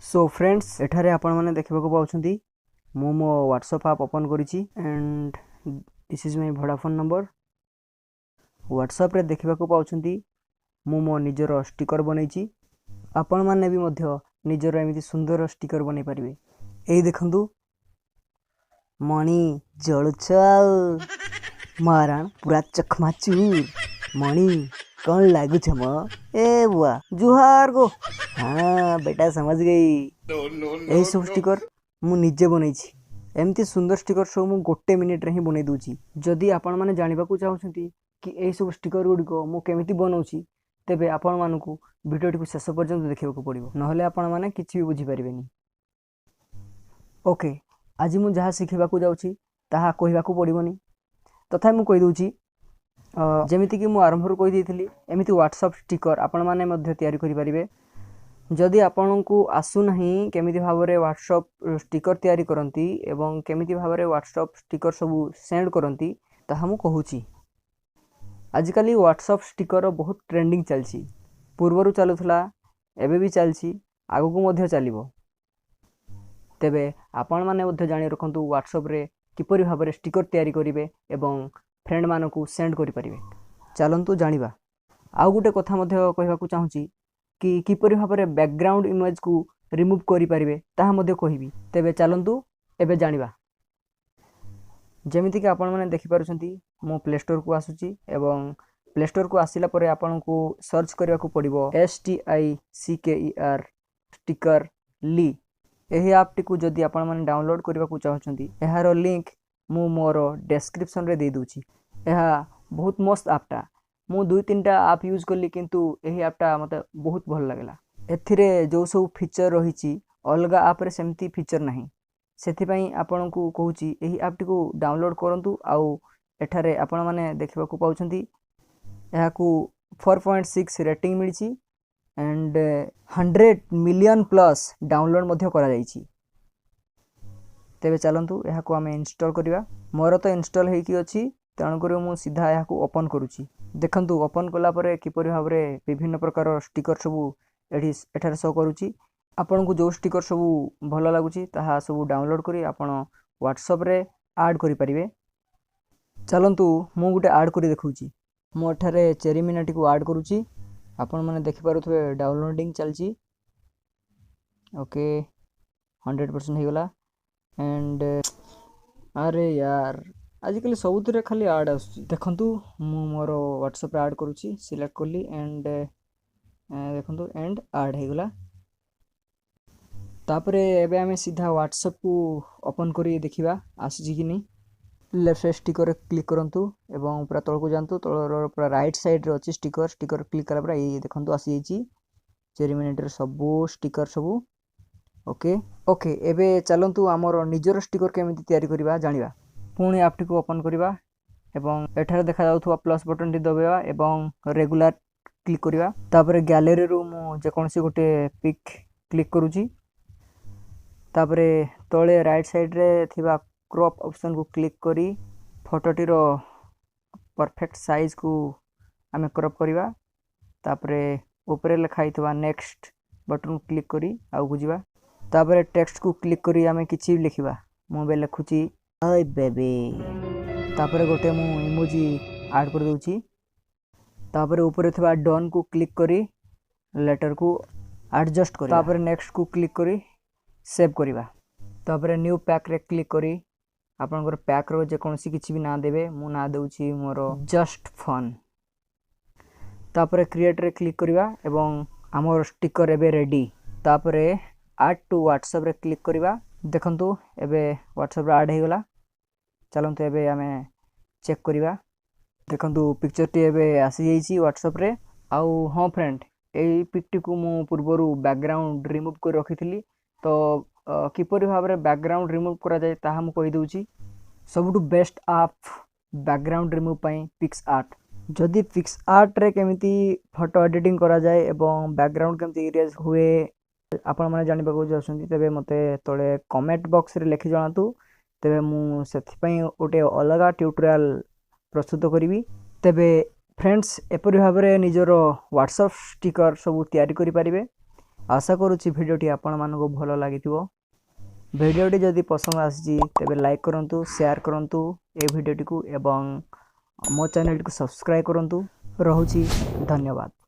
Show friends, ଏଠାରେ ଆପଣମାନେ ଦେଖିବାକୁ ପାଉଛନ୍ତି ମୁଁ ମୋ ହ୍ୱାଟ୍ସଆପ୍ ଆପ୍ ଓପନ୍ କରିଛି and this is my Vodafone number। ହ୍ୱାଟ୍ସଆପ୍ରେ ଦେଖିବାକୁ ପାଉଛନ୍ତି ମୁଁ ମୋ ନିଜର ଷ୍ଟିକର୍ ବନେଇଛି। ଆପଣମାନେ ବି ମଧ୍ୟ ନିଜର ଏମିତି ସୁନ୍ଦର ଷ୍ଟିକର୍ ବନେଇ ପାରିବେ। ଏଇ ଦେଖନ୍ତୁ, ମଣି ଜଳୁଛ ଆଉ ମାରାଣ ପୁରା ଚକମା ଚୁର। ମଣି କଣ ଲାଗୁଛ ମ? ଏ ବୁଆ ଜୁହାର ଗୋ। ହଁ ବେଟା, समझ गई। ଏହିସବୁ ଷ୍ଟିକର୍ ମୁଁ ନିଜେ ବନେଇଛି। ଏମିତି ସୁନ୍ଦର ଷ୍ଟିକର୍ ସବୁ ମୁଁ ଗୋଟେ ମିନିଟ୍ରେ ହିଁ ବନେଇ ଦେଉଛି। ଯଦି ଆପଣମାନେ ଜାଣିବାକୁ ଚାହୁଁଛନ୍ତି କି ଏହିସବୁ ଷ୍ଟିକର୍ ଗୁଡ଼ିକ ମୁଁ କେମିତି ବନାଉଛି, ତେବେ ଆପଣମାନଙ୍କୁ ଭିଡ଼ିଓଟିକୁ ଶେଷ ପର୍ଯ୍ୟନ୍ତ ଦେଖିବାକୁ ପଡ଼ିବ, ନହେଲେ ଆପଣମାନେ କିଛି ବି ବୁଝିପାରିବେନି। ଓକେ, ଆଜି ମୁଁ ଯାହା ଶିଖିବାକୁ ଯାଉଛି ତାହା କହିବାକୁ ପଡ଼ିବନି, ତଥାପି ମୁଁ କହିଦେଉଛି। ଯେମିତିକି ମୁଁ ଆରମ୍ଭରୁ କହିଦେଇଥିଲି, ଏମିତି ହ୍ୱାଟ୍ସଆପ୍ ଷ୍ଟିକର୍ ଆପଣମାନେ ମଧ୍ୟ ତିଆରି କରିପାରିବେ। ଯଦି ଆପଣଙ୍କୁ ଆସୁନାହିଁ କେମିତି ଭାବରେ ହ୍ୱାଟ୍ସଆପ୍ ଷ୍ଟିକର୍ ତିଆରି କରନ୍ତି ଏବଂ କେମିତି ଭାବରେ ହ୍ୱାଟ୍ସଆପ୍ ଷ୍ଟିକର୍ ସବୁ ସେଣ୍ଡ କରନ୍ତି, ତାହା ମୁଁ କହୁଛି। ଆଜିକାଲି ହ୍ୱାଟ୍ସଆପ୍ ଷ୍ଟିକର୍ ବହୁତ ଟ୍ରେଣ୍ଡିଂ ଚାଲିଛି। ପୂର୍ବରୁ ଚାଲୁଥିଲା, ଏବେ ବି ଚାଲିଛି, ଆଗକୁ ମଧ୍ୟ ଚାଲିବ। ତେବେ ଆପଣମାନେ ମଧ୍ୟ ଜାଣି ରଖନ୍ତୁ ହ୍ୱାଟ୍ସଆପ୍ରେ କିପରି ଭାବରେ ଷ୍ଟିକର୍ ତିଆରି କରିବେ ଏବଂ ଫ୍ରେଣ୍ଡମାନଙ୍କୁ ସେଣ୍ଡ କରିପାରିବେ। ଚାଲନ୍ତୁ ଜାଣିବା। ଆଉ ଗୋଟେ କଥା ମଧ୍ୟ କହିବାକୁ ଚାହୁଁଛି କି କିପରି ଭାବରେ ବ୍ୟାକଗ୍ରାଉଣ୍ଡ ଇମେଜକୁ ରିମୁଭ୍ କରିପାରିବେ, ତାହା ମଧ୍ୟ କହିବି। ତେବେ ଚାଲନ୍ତୁ ଏବେ ଜାଣିବା। ଯେମିତିକି ଆପଣମାନେ ଦେଖିପାରୁଛନ୍ତି, ମୁଁ ପ୍ଲେ ଷ୍ଟୋରକୁ ଆସୁଛି ଏବଂ ପ୍ଲେ ଷ୍ଟୋରକୁ ଆସିଲା ପରେ ଆପଣଙ୍କୁ ସର୍ଚ୍ଚ କରିବାକୁ ପଡ଼ିବ STICKER sticker ଲି। ଏହି ଆପ୍ଟିକୁ ଯଦି ଆପଣମାନେ ଡାଉନଲୋଡ଼୍ କରିବାକୁ ଚାହୁଁଛନ୍ତି, ଏହାର ଲିଙ୍କ୍ ମୁଁ ମୋର ଡେସ୍କ୍ରିପସନ୍ରେ ଦେଇଦେଉଛି। ଏହା ବହୁତ ମସ୍ତ ଆପ୍ଟା। ମୁଁ ଦୁଇ ତିନିଟା ଆପ୍ ୟୁଜ୍ କଲି, କିନ୍ତୁ ଏହି ଆପ୍ଟା ମୋତେ ବହୁତ ଭଲ ଲାଗିଲା। ଏଥିରେ ଯେଉଁ ସବୁ ଫିଚର୍ ରହିଛି, ଅଲଗା ଆପ୍ରେ ସେମିତି ଫିଚର୍ ନାହିଁ। ସେଥିପାଇଁ ଆପଣଙ୍କୁ କହୁଛି, ଏହି ଆପ୍ଟିକୁ ଡାଉନଲୋଡ଼୍ କରନ୍ତୁ। ଆଉ ଏଠାରେ ଆପଣମାନେ ଦେଖିବାକୁ ପାଉଛନ୍ତି ଏହାକୁ 4.6 ରେଟିଂ ମିଳିଛି ଆଣ୍ଡ 100 ମିଲିୟନ୍ ପ୍ଲସ୍ ଡାଉନଲୋଡ଼୍ ମଧ୍ୟ କରାଯାଇଛି। ତେବେ ଚାଲନ୍ତୁ ଏହାକୁ ଆମେ ଇନଷ୍ଟଲ୍ କରିବା। ମୋର ତ ଇନଷ୍ଟଲ୍ ହେଇକି ଅଛି, ତେଣୁକରି ମୁଁ ସିଧା ଏହାକୁ ଓପନ୍ କରୁଛି। ଦେଖନ୍ତୁ, ଓପନ୍ କଲା ପରେ କିପରି ଭାବରେ ବିଭିନ୍ନ ପ୍ରକାର ଷ୍ଟିକର୍ ସବୁ ଏଠି ଏଠାରେ ଶୋ କରୁଛି। ଆପଣଙ୍କୁ ଯେଉଁ ଷ୍ଟିକର୍ ସବୁ ଭଲ ଲାଗୁଛି, ତାହା ସବୁ ଡାଉନଲୋଡ଼୍ କରି ଆପଣ ହ୍ୱାଟ୍ସଆପ୍ରେ ଆଡ଼୍ କରିପାରିବେ। ଚାଲନ୍ତୁ ମୁଁ ଗୋଟେ ଆଡ଼୍ କରି ଦେଖାଉଛି। ମୁଁ ଏଠାରେ ଚେରି ମିନାଟିକୁ ଆଡ଼୍ କରୁଛି। ଆପଣମାନେ ଦେଖିପାରୁଥିବେ ଡାଉନଲୋଡ଼ିଂ ଚାଲିଛି। ଓକେ, 100% ହେଇଗଲା। ଆଣ୍ଡ ଆରେ ୟାର, ଆଜିକାଲି ସବୁଥିରେ ଖାଲି ଆଡ଼୍ ଆସୁଛି। ଦେଖନ୍ତୁ, ମୁଁ ମୋର ହ୍ୱାଟ୍ସଆପ୍ରେ ଆଡ଼୍ କରୁଛି। ସିଲେକ୍ଟ କଲି ଆଣ୍ଡ ଦେଖନ୍ତୁ, ଆଣ୍ଡ ଆଡ଼୍ ହେଇଗଲା। ତାପରେ ଏବେ ଆମେ ସିଧା ହ୍ୱାଟ୍ସଆପ୍କୁ ଓପନ୍ କରି ଦେଖିବା ଆସିଛି କି ନାହିଁ। ଲେଫ୍ଟ ସାଇଡ଼୍ ଷ୍ଟିକର୍ରେ କ୍ଲିକ୍ କରନ୍ତୁ ଏବଂ ପୁରା ତଳକୁ ଯାଆନ୍ତୁ। ତଳର ପୁରା ରାଇଟ୍ ସାଇଡ଼୍ରେ ଅଛି ଷ୍ଟିକର୍। ଷ୍ଟିକର୍ କ୍ଲିକ୍ କଲା ପରେ ଏଇ ଦେଖନ୍ତୁ, ଆସିଯାଇଛି ଚେରି ମିନିଟ୍ର ସବୁ ଷ୍ଟିକର୍ ସବୁ। ଓକେ, ଏବେ ଚାଲନ୍ତୁ ଆମର ନିଜର ଷ୍ଟିକର୍ କେମିତି ତିଆରି କରିବା ଜାଣିବା। ପୁଣି ଆପ୍ଟିକୁ ଓପନ୍ କରିବା ଏବଂ ଏଠାରେ ଦେଖାଯାଉଥିବା ପ୍ଲସ୍ ବଟନ୍ଟି ଦବାଇବା ଏବଂ ରେଗୁଲାର କ୍ଲିକ୍ କରିବା। ତାପରେ ଗ୍ୟାଲେରୀରୁ ମୁଁ ଯେକୌଣସି ଗୋଟେ ପିକ୍ କ୍ଲିକ୍ କରୁଛି। ତାପରେ ତଳେ ରାଇଟ୍ ସାଇଡ଼୍ରେ ଥିବା କ୍ରପ୍ ଅପସନ୍କୁ କ୍ଲିକ୍ କରି ଫଟୋଟିର ପରଫେକ୍ଟ ସାଇଜ୍କୁ ଆମେ କ୍ରପ୍ କରିବା। ତାପରେ ଉପରେ ଲେଖା ହେଇଥିବା ନେକ୍ସଟ ବଟନ୍ କ୍ଲିକ୍ କରି ଆଗକୁ ଯିବା। ତାପରେ ଟେକ୍ସଟକୁ କ୍ଲିକ୍ କରି ଆମେ କିଛି ବି ଲେଖିବା। ମୁଁ ଏବେ ଲେଖୁଛି ହାଇ ବେବି। ତାପରେ ଗୋଟେ ମୁଁ ଇମୋଜି ଆଡ଼୍ କରିଦେଉଛି। ତାପରେ ଉପରେ ଥିବା ଡନ୍କୁ କ୍ଲିକ୍ କରି ଲେଟର୍କୁ ଆଡ଼ଜଷ୍ଟ କରିବା। ତାପରେ ନେକ୍ସଟକୁ କ୍ଲିକ୍ କରି ସେଭ୍ କରିବା। ତାପରେ ନ୍ୟୁ ପ୍ୟାକ୍ରେ କ୍ଲିକ୍ କରି ଆପଣଙ୍କର ପ୍ୟାକ୍ର ଯେକୌଣସି କିଛି ବି ନାଁ ଦେବେ। ମୁଁ ନାଁ ଦେଉଛି ମୋର ଜଷ୍ଟ ଫନ୍। ତାପରେ କ୍ରିଏଟ୍ରେ କ୍ଲିକ୍ କରିବା ଏବଂ ଆମର ଷ୍ଟିକର୍ ଏବେ ରେଡ଼ି। ତାପରେ ଆଡ଼୍ ଟୁ ହ୍ୱାଟ୍ସଆପ୍ରେ କ୍ଲିକ୍ କରିବା। ଦେଖନ୍ତୁ, ଏବେ ହ୍ୱାଟ୍ସଆପ୍ରେ ଆଡ଼୍ ହେଇଗଲା। ଚାଲନ୍ତୁ ଏବେ ଆମେ ଚେକ୍ କରିବା। ଦେଖନ୍ତୁ, ପିକ୍ଚର୍ଟି ଏବେ ଆସିଯାଇଛି ହ୍ୱାଟ୍ସଆପ୍ରେ। ଆଉ ହଁ ଫ୍ରେଣ୍ଡ, ଏଇ ପିକ୍ଟିକୁ ମୁଁ ପୂର୍ବରୁ ବ୍ୟାକଗ୍ରାଉଣ୍ଡ ରିମୁଭ୍ କରି ରଖିଥିଲି। ତ କିପରି ଭାବରେ ବ୍ୟାକଗ୍ରାଉଣ୍ଡ ରିମୁଭ୍ କରାଯାଏ, ତାହା ମୁଁ କହିଦେଉଛି। ସବୁଠୁ ବେଷ୍ଟ ଆପ୍ ବ୍ୟାକଗ୍ରାଉଣ୍ଡ ରିମୁଭ୍ ପାଇଁ ପିକ୍ସ ଆର୍ଟ। ଯଦି ପିକ୍ସ ଆର୍ଟରେ କେମିତି ଫଟୋ ଏଡ଼ିଟିଂ କରାଯାଏ ଏବଂ ବ୍ୟାକଗ୍ରାଉଣ୍ଡ କେମିତି ଇରେଜ୍ ହୁଏ ଆପଣମାନେ ଜାଣିବାକୁ ଚାହୁଁଛନ୍ତି, ତେବେ ମୋତେ ତଳେ କମେଣ୍ଟ ବକ୍ସରେ ଲେଖି ଜଣାନ୍ତୁ। ତେବେ ମୁଁ ସେଥିପାଇଁ ଗୋଟେ ଅଲଗା ଟ୍ୟୁଟୋରିଆଲ୍ ପ୍ରସ୍ତୁତ କରିବି। ତେବେ ଫ୍ରେଣ୍ଡସ୍, ଏପରି ଭାବରେ ନିଜର ହ୍ୱାଟ୍ସଆପ୍ ଷ୍ଟିକର୍ ସବୁ ତିଆରି କରିପାରିବେ। ଆଶା କରୁଛି ଭିଡ଼ିଓଟି ଆପଣମାନଙ୍କୁ ଭଲ ଲାଗିଥିବ। ଭିଡ଼ିଓଟି ଯଦି ପସନ୍ଦ ଆସିଛି, ତେବେ ଲାଇକ୍ କରନ୍ତୁ, ସେୟାର କରନ୍ତୁ ଏ ଭିଡ଼ିଓଟିକୁ ଏବଂ ମୋ ଚ୍ୟାନେଲଟିକୁ ସବସ୍କ୍ରାଇବ୍ କରନ୍ତୁ। ରହୁଛି, ଧନ୍ୟବାଦ।